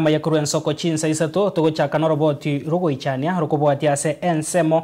Amaya korwa ensoko chinsa isato togochaka noroboti rogoichania rokobwatia ase ensemo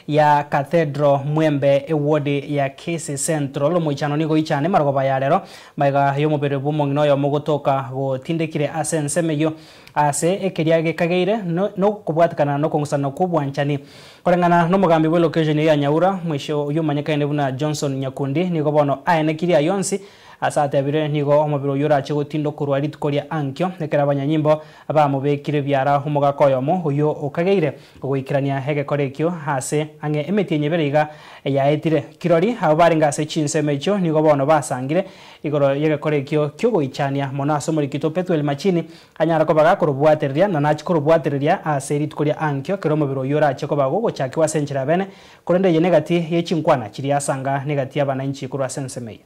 ya Cathedral Mwembe eward ya Kisii Central. Omoichano nigo oichane marogoba ya rero magega yomobere bw'omong'ina oyomo gotoka gotindekire ase ensemo eyio ase ekeria gekageire nokobwatekana nokong'usana kw'obwanchani. Koreng'ana nomogambi bw'elocation eye ya Nyaura, mwisho oyio omanyekaine buna Johnson Nyakundi nigo bono aenekirie ayio onsi Ase atebire, Nigo omobere oyio orache gotinda okorwa rituko ria ankio, ekero abanyanyimbo bamobekire biara omogaka oyomo oyio okageire goikerania egekora ekio aase ang'e emetienyi ebere iga yaetire. Kirori abwo barenge ase chinsemo echio nigo bono basangire igoro y'egekora ekio ki'ogoichania mono ase omorikito Pethuel Machini anyare koba gakorobwatereria na nachie korobwatereria ase rituko ria ankio ekero omobere oyio orache koba gogochakigwa ase enchera bene, korende eye negati ye chinkwana chiria asanga negati y'abanainchi korwa ase ensemo eye.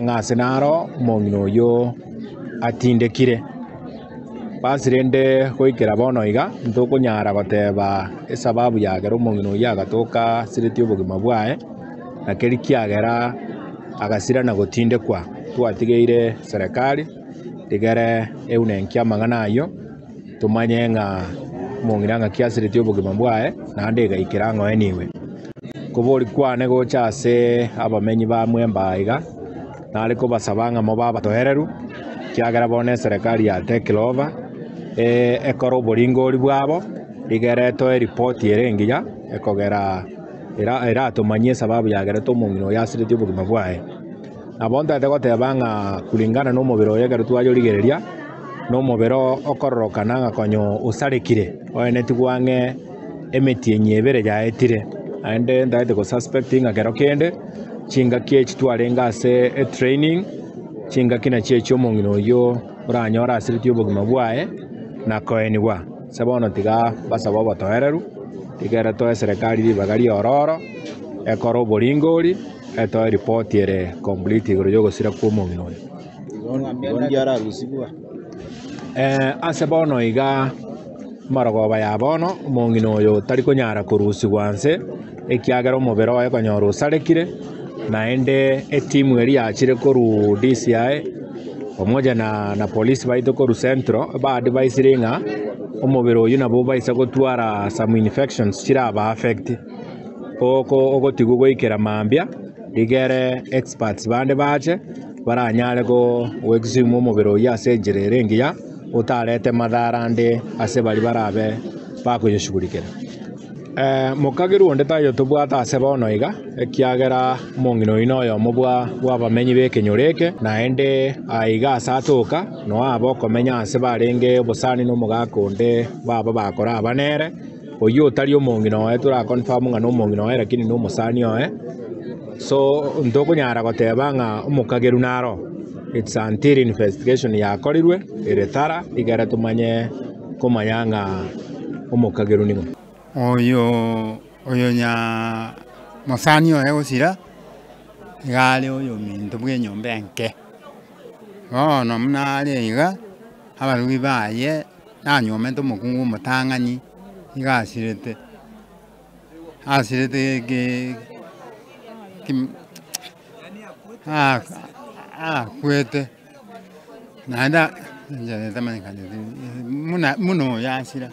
Ng'a ase naro omong'ina oyio atindekire. Basi rende goikera bono iga, ntokonyara goteba esababu yagera omong'ina oyio agatoka asiretie obogima bwaye, na keria kiagera agasira na gotindekwa. Twatigeire serekari rigere eunenkie amang'ana ayio, tomanye ng'a omong'ina ng'aki asiretie obogima bwaye, naende egaikera ng'a oeniwe. Kobori kwane gocha ase abamenyi ba Mwemba iga. Nare kobasaba ng'a mobe abatoereru, ekiagera bono eserekari ya take over, ekore oboringori bwabo, rigere etoe eripoti ere engiya, ekogera eratomanyie esababu yagerete omong'ina oyo asiretie obogima bwaye. Nabo ntagete goteba ng'a kulingana na omobere oyo ekero twayorigereria, na omobere okororokana ng'a konya osarekire, oenetigwe ang'e emetienyi ebere yaetire, naende ntagete go suspect ng'a kero kende. Chingaki echi twarenge ase etraining, chingaki nachio echio omong'ina oyio oranyore asiretie obogima bwaye na koenigwa. Ase bono tiga basabe obotoereru, tiga ere toe eserekari ribaga riororo, ekore oboringori, etoe eripoti ere complete igoro yogosira kwa omong'ina oyo. Ase bono iga amarogoba ya bono, omong'ina oyo tari konyara korusigwa nse. Ekiagera omobere oye konyora osarekire, naende etimu eria yachire korwa DCI pamoja na polisi baito korwa Central ba advisire ng'a omobere oyio nabo obaisa gotwara some infections chiraba affect oko ogotigwa goikera mambia rigere experts bande bache baranyare go exhume omobere oyio ase enchera ere engiya otarete madhara ande ase baria barabe bakoyoshugulikera. Mokagerwa onde taiyo tobwate ase bono iga, ekiagera omong'ina oyio noyomo bw'abamenyi b'ekenyoro eke, naende aiga ase atoka, noo abe okomenya ase barenge obosani nomogaka onde baba bakora aba nere, oyio otari omong'ina oye tora confirm ng'a nomong'ina oye lakini nomosani oye, so ntokonyara goteba ng'a omokagerwa naro, it's until investigation yakorirwe ere thorough igere tomanye. Komanya ng'a omokagerwa nigo. Oyo oyo nya mosani oye gosira, iga are oyominto bw'enyomba enke. Bono buna are iga, abarugi baye nanyomete omokungu omotang'ani, iga asirete, asirete ge kim akwete. Naende enchera etamanyekaneti buna buna oyo asira.